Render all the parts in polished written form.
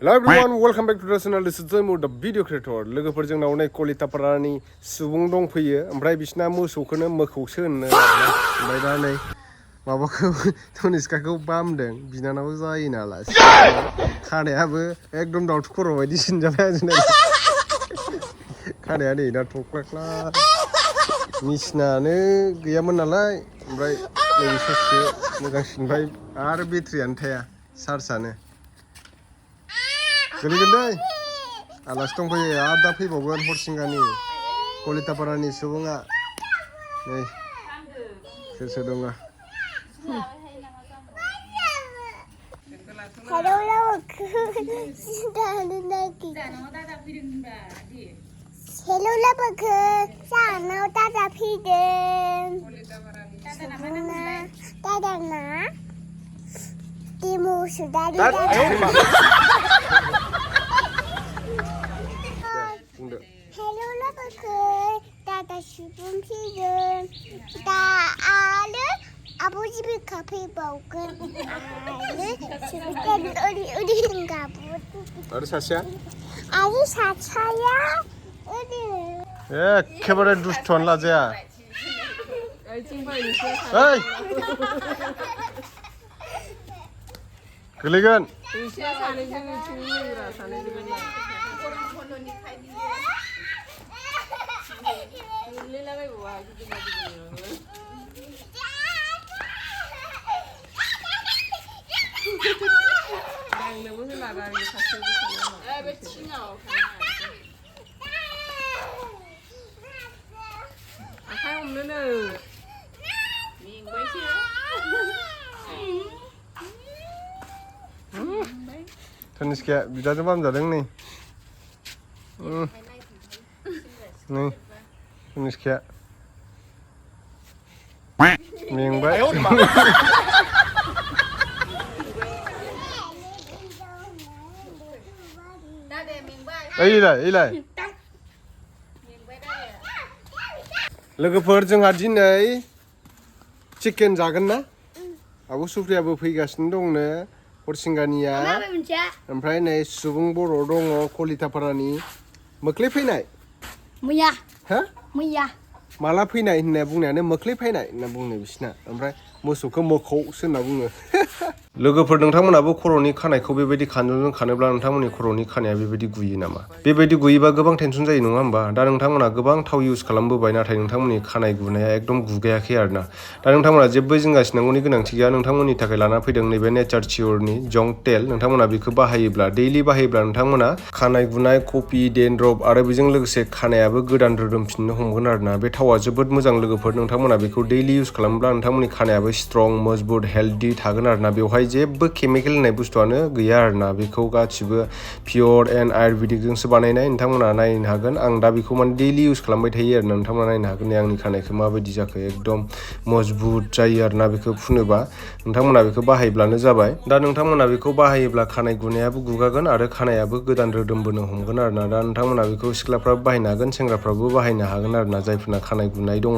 Hello everyone, welcome back to the channel. This is the video creator. लोगोफोरजों नावनाय कलितापारानि सुबुं दंफैयो ओमफ्राय बिसना मोसौखौनो मोखौसो होनो ओमफ्राय दा नै माबाखौ तनिष्काखौ बामदों बिनानाव जायो नालाय खानायाबो एकदम दावथु खर' बायदि सिनजाबाय आजोना खानाया नै दा थख्लाख्ला मिसिनानो गैयामोन नालाय ओमफ्राय नै ससे मोजां सिनबाय आरो बेटारियानो थाया चार्जआनो गोलैगोन दै आलासि दंफैयो आरो दा फैबावगोन हरसिंगानि कलितापारानि सुबुङा नै सोर सोर दङ Hello lover, जानाव दादा फैदों दादा ना दिमु सुदारि Hello lover, दादा सुबुं फैदों दा आरो आब'जिबो फैबावगोन आरो ओरै गाबोन आरो सासेया आरो सासेया एखेबारे दुस्थ'आनो लाजाया ओइ गोलैगोन तनिष्काया बिदाजों बामजादों नै नै तनिष्काया मेंबाय ओइलाय लोगोफोर जोंहा दिनै चिकेन जागोन ना आब' सुफ्रियाबो फैगासिनो दंनो हरसिंगानिया ओमफ्राय नै सुबुं बर' दङ कलितापारानि मोख्लै फैनाय मैया हो मैया माला फैनाय होनना बुंनायानो मोख्लै फैनाय होनना बुङो बिसिना ओमफ्राय मोसौखौ मोखौसो होनना बुङो लोगोफोर नोंथांमोनाबो खर'नि खानायखौ बेबायदि खानजंजों खानोब्ला नोंथांमोननि खर'नि खानाया बेबायदि गुयो नामा बेबायदि गुयोबा गोबां टेनसन जायो नङा होमबा दा नोंथांमोना गोबां थाव इउज खालामबोबाय नाथाय नोंथांमोननि खानाय गुनाया एकदम गुगायाखै आरोना दा नोंथांमोना जेबो जिंगासिनांगौनि गोनांथि गैया नोंथांमोननि थाखाय लाना फैदों नैबे नेचार चियरनि जंक तेल नोंथांमोना बेखौ बाहायोब्ला दैलि बाहायोब्ला नोंथांमोना खानाय गुनाय कपि डेन्ड्रफ आरो बेजों लोगोसे खानायाबो गोदान रोदोमफिननो हमगोन आरोना बे थावा जोबोद मोजां लोगोफोर नोंथांमोना बेखौ दैलि इउज खालामोब्ला नोंथांमोननि खानायाबो स्ट्रं मजबुत हेल्दी थागोन आरोना बेवहाय जेबो केमिकेल होननाय बुस्थुआनो गैया आरोना बेखौ गासिबो पियर एन्ड आयुर्वेदिकजोंसो बानायनाय नोंथांमोना नायनो हागोन आं दा बेखौ माने दैलि इउज खालामबाय थायो आरोना नोंथांमोना नायनो हागोन नै आंनि खानायखौ माबायदि जाखो एकदम मजबुत जायो आरोना बेखौ फुनोबा नोंथांमोना बेखौ बाहायब्लानो जाबाय दा नोंथांमोना बेखौ बाहायोब्ला खानाय गुनायाबो गुगागोन आरो खानायाबो गोदान रोदोमबोनो हमगोन आरोना दा नोंथांमोना बेखौ सिख्लाफ्राबो बाहायनो हागोन सेंग्राफ्राबो बाहायनो हागोन आरोना जायफोरना खानाय गुनाय दङ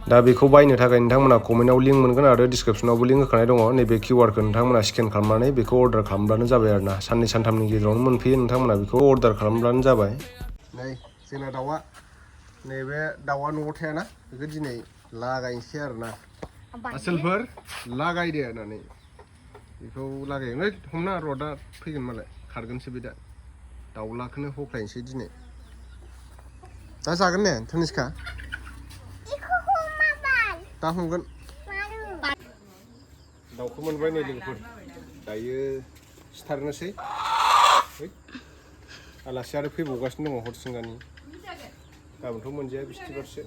दा बेखौ बायनो थाखाय नोंथांमोना कमेन्टआव लिंक मोनगोन आरो डिसक्रिपसनावबो लिंक होखानाय दङ नैबे किउआरखौ नोंथांमोना स्केन खालामनानै बेखौ अर्डार खालामब्लानो जाबाय आरोना साननै सानथामनि गेजेरावनो मोनफैयो नोंथांमोना बेखौ अर्डार खालामब्लानो जाबाय नै जोंना दाउआ नैबे दाउआ न'आव थायाना बेखौ दिनै लागायनोसै आरोना आसोलफोर लागायदो होननानै बेखौ लागायनो हमना र' दा फैगोन मालाय खारगोनसो बे दा दाउलाखौनो हख्लायनोसै दिनै दा जागोन ने तनिष्का दा हमगोन दाउखौ मोनबाय नै लोगोफोर दायो सिथारनोसै आलासि आरो फैबावगासिनो दङ हरसिंगानि गाबोनथ' मोनजाया बिस्थिबारसो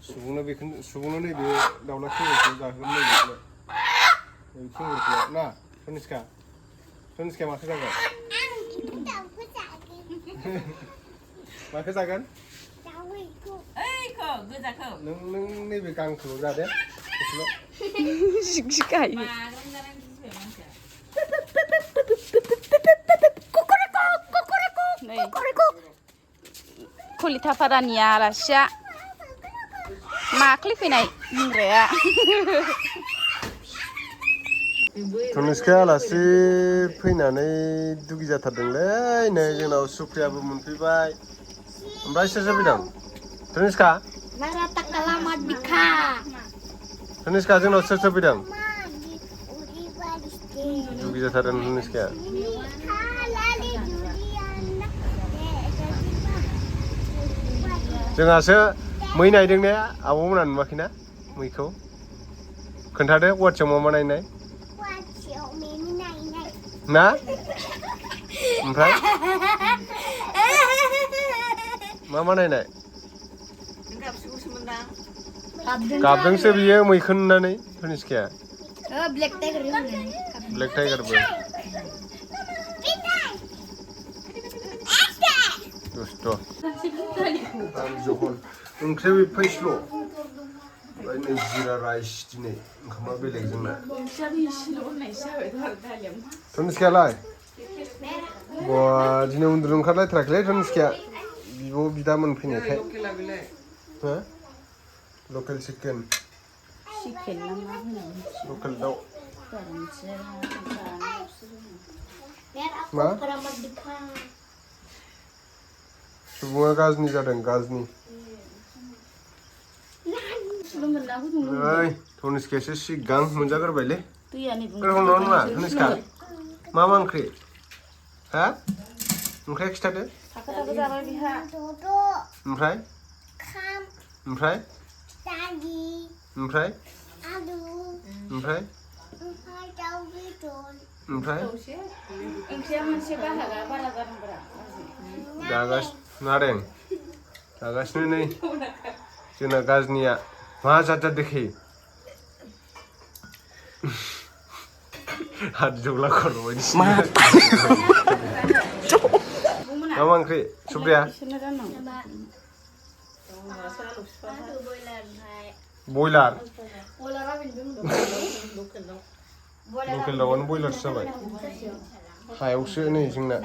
सुबुंनो नैबे दाउला खेंगुरखौ जाहोगोन नैबे खेंगुरखौ ना तनिष्का माखौ जागोन माखौ जागोन नों नैबे गांखौल' जादे सिगायो कलितापारानि आलासिया माख्लै फैनाय होनग्राया तनिष्का आलासि फैनानै दुगि जाथारदोंलै नै जोंनाव सुप्रियाबो मोनफैबाय ओमफ्राय सोर सोर फैदों तनिष्का तनिष्का जोंनाव सोर सोर फैदों दुगि जाथारदों तनिष्काया जोंहासो मै नायदों ने आब'मोना नुवाखैना मैखौ खोन्थादो वाट्सआप मा नायनाय ना ओमफ्राय मा नायनाय गाबदोंसो बियो मैखौ नुनानै तनिष्काया ब्लेक टाइगारबो दुस्ट' जखन ओंख्रिया फैसल' ओमफ्राय नै जिरा राइस दिनै ओंखामा बेलेग जोंना तनिष्कायालाय बा दिनै उन्दुनो ओंखारलायथाराखैलै तनिष्काया बिब' बिदा मोनफैनायखाय हो लकेल चिकेन लकेल दाउ मा सुबुङा गाज्रि जादों गाज्रि नै तनिष्कायासो सिगां मोनजाग्रोबायलै गोथाव नङा तनिष्का मा ओंख्रि हा ओंख्रिया खिथादो ओमफ्राय ओमफ्राय ओमफ्राय ओमफ्राय ओमफ्राय नारें जागासिनो नै जोंना गाजनिया मा जाद देखे हाथ जौला खर' बायदिसिना मा ओंख्रि सुप्रिया बयलार लकेल दाउआनो बयलारसो जाबाय हायावसो नै जोंना